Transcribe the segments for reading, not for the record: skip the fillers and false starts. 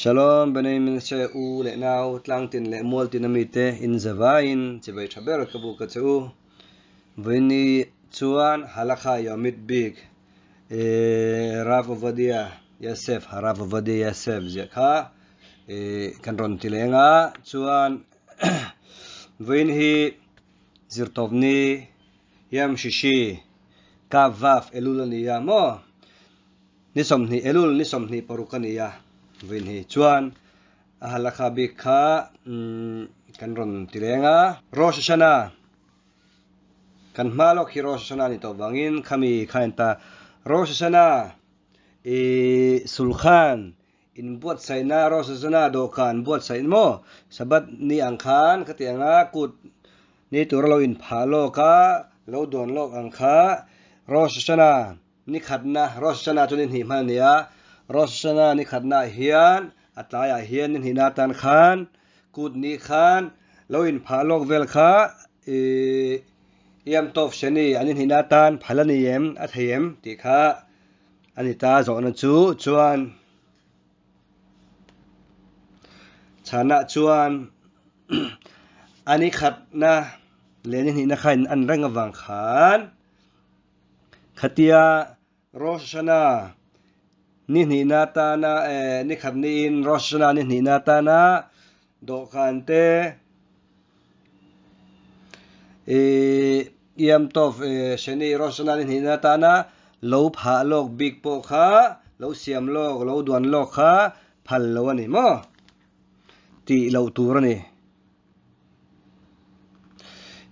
Shalom Bnei Menashe u leh nau tlangtin leh mualtin ami te in zavaiin chibai tha ber ka buk a che u. Vawiini chuan Halakha Yomit bik Rav Ovadia Yosef Harav Ovadia Yosef ziah kha kan rawn ti leng a chuan vawiin hi zirtawpni Yom Shishi Kav Vav Elul a ni a maw? Ni 20 Elul ni 26 a ni a vawiin hi chuan a halakha bik kha kan rawn ti leng a. Rosh Hashanah kan hma lawk hi Rosh Hashanah a ni tawh vangin khami kha en ta. Rosh Hashanah ih sulkhan Inbuatsaihna Rosh Hashanah dawhkan buatsaih maw? Sabbath ni ang khan khati anga kut ni tura lo inphah lawk a, lo duan lawk ang kha Rosh Hashanah ni khatna, Rosh Hashanah chu ni hnih hman a ni a, Rosh Hashanah ni khatnaah hian a tlaiah hian ni hnihna atan khan kut ni khan lo inphah lawk vel kha ih Yom Tov Sheni a ni hnihna atan phal a ni em, a thei em tih kha A ni ta zawhna chu chuan chhanah chuan a ni khatna leh ni hnihna kha in an reng avang khan khatia Rosh Hashanah ni hnihna atana eh ni khat niin Rosh Hashanah ni hnihna atana Dawhkan te ih Yom Tov Sheni Rosh Hashanah ni hnihna atana lo phah lawk bik pawh kha lo siam lawk lo duan lawk kha phal lo a ni maw tih loh tur a ni.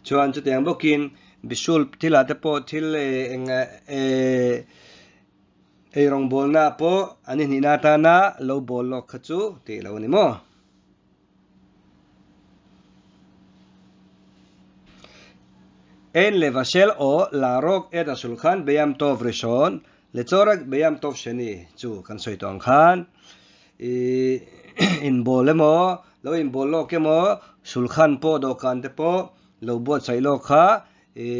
Chuan chutiang bawkin Bishul thilah te pawh thil eng eh Eirawng bawlna pawh an inhnihna atana lo bawl lawk kha chu tih lo a ni maw? Ein levashel aw larok et a sulkhan beyam tov rishon lechorak beyam tov sheni chu kan sawi tawh ang khan i inbawl emaw lo inbawl lawk emaw sulkhan pawh dawhkan te pawh lo buatsaih lawk kha i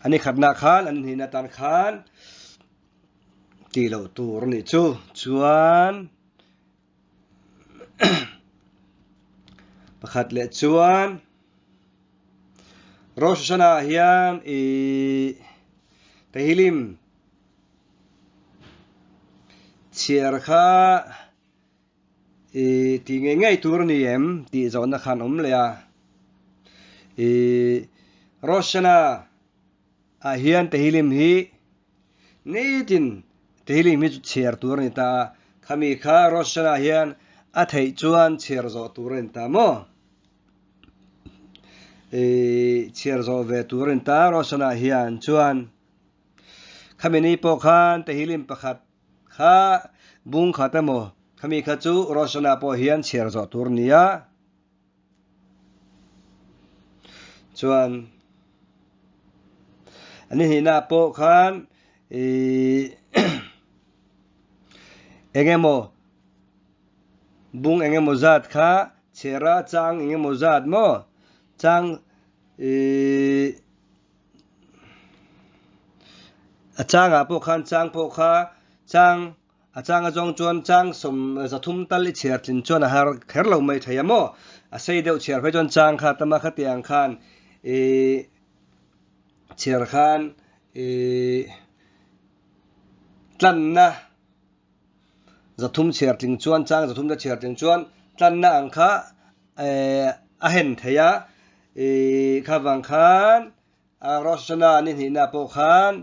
A ni khatnah khan an hnin atan khan tih loh tur a nih chu. Chuan pakhat leh chuan Rosh Hashanah hian ih Tehillim chhiar kha I tih ngei ngei tur a ni em tih zawhna khan awm leh a. I Rosh Hashanah ah hian Tehillim hi nitin Tehillim hi chu chhiar tur a ni ta a, khami kha Rosh Hashanah hian a theih chuan chhiar zawh tur a ni ta maw? I chhiar zawh ve tur a ni ta Rosh Hashanah hian chuan khami ni pawh khan Tehillim pakhat Kha bung khat emaw khami kha chu Roshana pawh hian chhiar zawh tur nia. Chuan a ni hnihna pawh khan ih eng emaw bung eng emaw zat kha chhiar a chang eng emaw zat maw chang ih A changah pawh khan chang pawh kha chang a chang a zawng chuan chang sawm 300 tal i chhiar tlin chuan a har kher lo mai thei a maw? A sei deuh chhiar phei chuan chang kha tama khatiang khan ih chhiar khan ih tlanna 300 chhiar tling chuan chang 300 te chhiar tling chuan tlanna ang kha eh a hen thei a ih kha vang khan a Rosh Hashanah ni hnihna pawh khan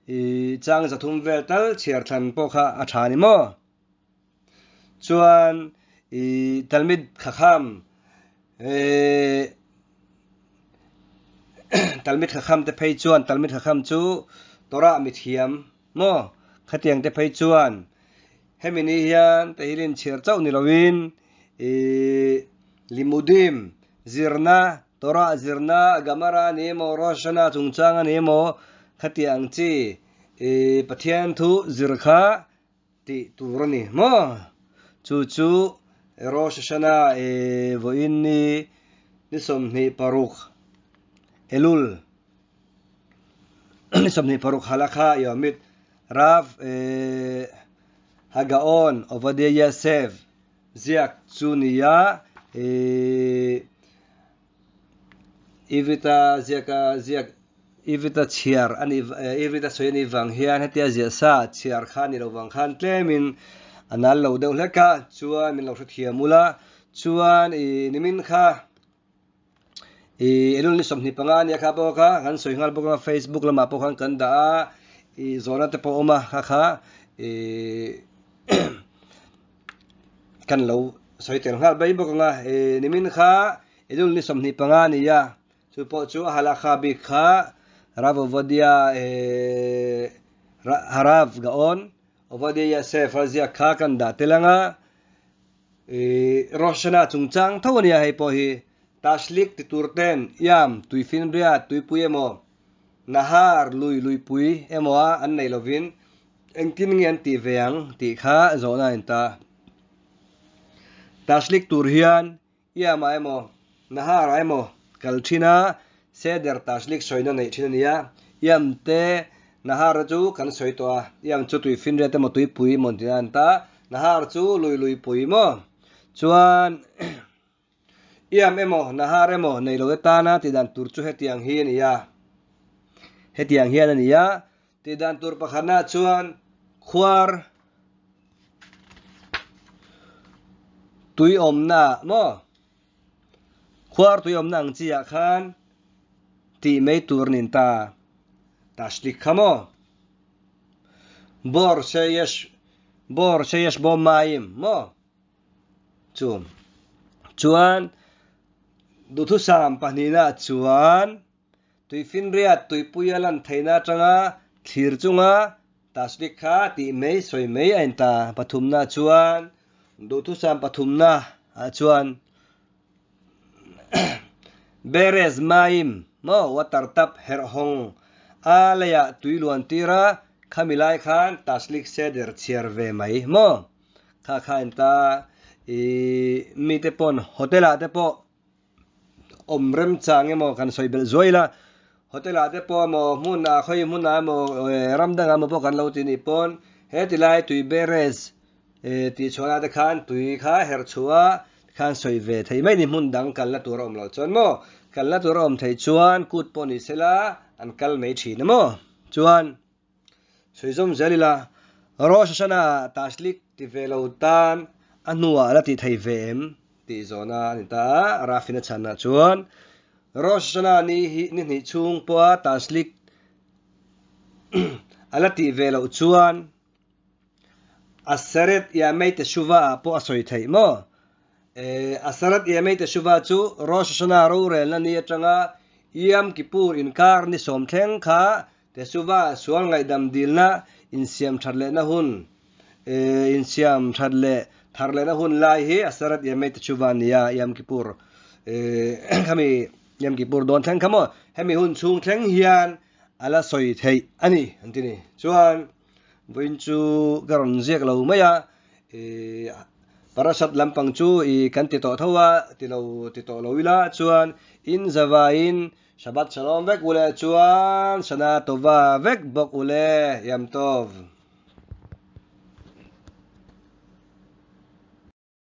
ih chang 300 vel tal chhiar thlan pawh kha a tha a ni maw? Chuan ih Talmid Chacham eh Talmid Chacham te phei chuan Talmid Chacham chu Torah mithiam Maw? Khatiang te phei chuan hemi ni hian Tehillim chhiar chauh ni loin ih Limudim zirna, Torah zirna, Gemara a ni emaw, Rosh Hashanah chungchang a ni emaw khatiang ang chi ih Pathian thu zir kha tih tur a ni maw? Chu chu Rosh Hashanah ih vawiin ni ni 26 Elul 26 halakha Yomit Rav eh. HaGaon Ovadia Yosef ziak chu nia ih Ivita ziaka ziak Ivita chhiar a nih Ivita sawi a nih vang hian hetia ziah sa chhiar kha a ni lo vang khan tlemin a nal lo deuh hlek a, chuan min lo hrethiam ula chuan ih nimin kha Ih Elul ni 25 ania kha pawh kha kan sawi nghal bawk a Facebook lamah pawh khan kan dah a ih zawhna te pawh a awm a kha kha ih kan lo sawi tel nghal mai bawk ang a ih nimin kha Elul ni 25 a ni a chu pawh chu a halakha bik kha Rav Ovadia ih Harav Gaon Ovadia Yosef a ziak kha kan dah tel ang a. Ih Rosh Hashanah chungchang tho a nia hei pawh hi Tashlik ti tur ten Iam tuifinriat tuipui emaw Nahar lui luipui emaw a an nei lovin engtin nge an tih ve ang tih kha zawhna a inta. Tashlik tur hian Iam ah emaw Nahar ah emaw kal thin a Seder Tashlik sawina neih thin a nia. Iam te Nahar te chu kan sawi tawh a, Iam chu tuifinriat emaw tuipui emaw tih a an ta, Nahar chu lui luipui maw? Chuan Iam emaw Nahar emaw nei lo te tana tihdan tur chu hetiang hi a ni a, hetiang hian a ni a, tihdan tur pakhatna chuan khuar tui awmna maw? Khuar tui awmna ang chi ah khan tih mai tur nin ta tashlik kha maw? Bor sheyesh bor sheyesh bo mayim maw? Chu chuan duhthusam pahnihna chuan Tuifinriat tuipuia lan theihna atanga thlir chunga tasdik kha tih mai sawi mai a inta pathumna chuan duhthusam pathumna ah chuan Beres Maim maw water tap herh hawng a leiah tui luan tir a khami lai khan taslik seder chhiar ve mai maw kha kha a inta ih mite pawn hotel ah te pawh awm remchang emaw kan sawi belh zuai ila hotel ah te pawh emaw hmun ah khawi hmun ah emaw ram dangah emaw pawh kan lo ti nih pawn he ti lai tui beres eh tih chhuah na te khan tui kha herh chhuah khan sawi ve thei mai ni hmun dang kalna tur a awm loh chuan maw kalna tur a awm theih chuan kut pawh ni sela an kal mai thin a maw chuan. Sawi zawm zel ila, Rosh Hashanah Tashlik ti ve lo tan a hnuah a la ti thei ve em? tih zawhna a ni ta a, Rafin a chhanah chuan Rosh Hashanah ni hi ni hnih chhung pawha Tashlik a la tih ve loh chuan Aseret Yamei Teshuvah ah pawh a sawi theih maw? Aseret Yamei Teshuvah chu Rosh Hashanah rorelna ni atanga Yom Kippur inkar ni sawm thleng kha Teshuvah sual ngaihdam dilna insiam that lehna hun insiam that leh thar lehna hun lai hi Aseret Yamei Teshuvah a ni a, Yom Kippur khami Yom Kippur dawn thleng kha maw hemi hun chhung thleng hian a la sawi theih a ni an ti ni. Chuan vawiin chu ka rawn ziak lo mai a, Parashat lampang chu kan ti tawh tho a, ti lo ti tawh lo ila chuan in zavaiin Shabbat Shalom vek ule chuan Shana Tova vek bawk ule Yom Tov.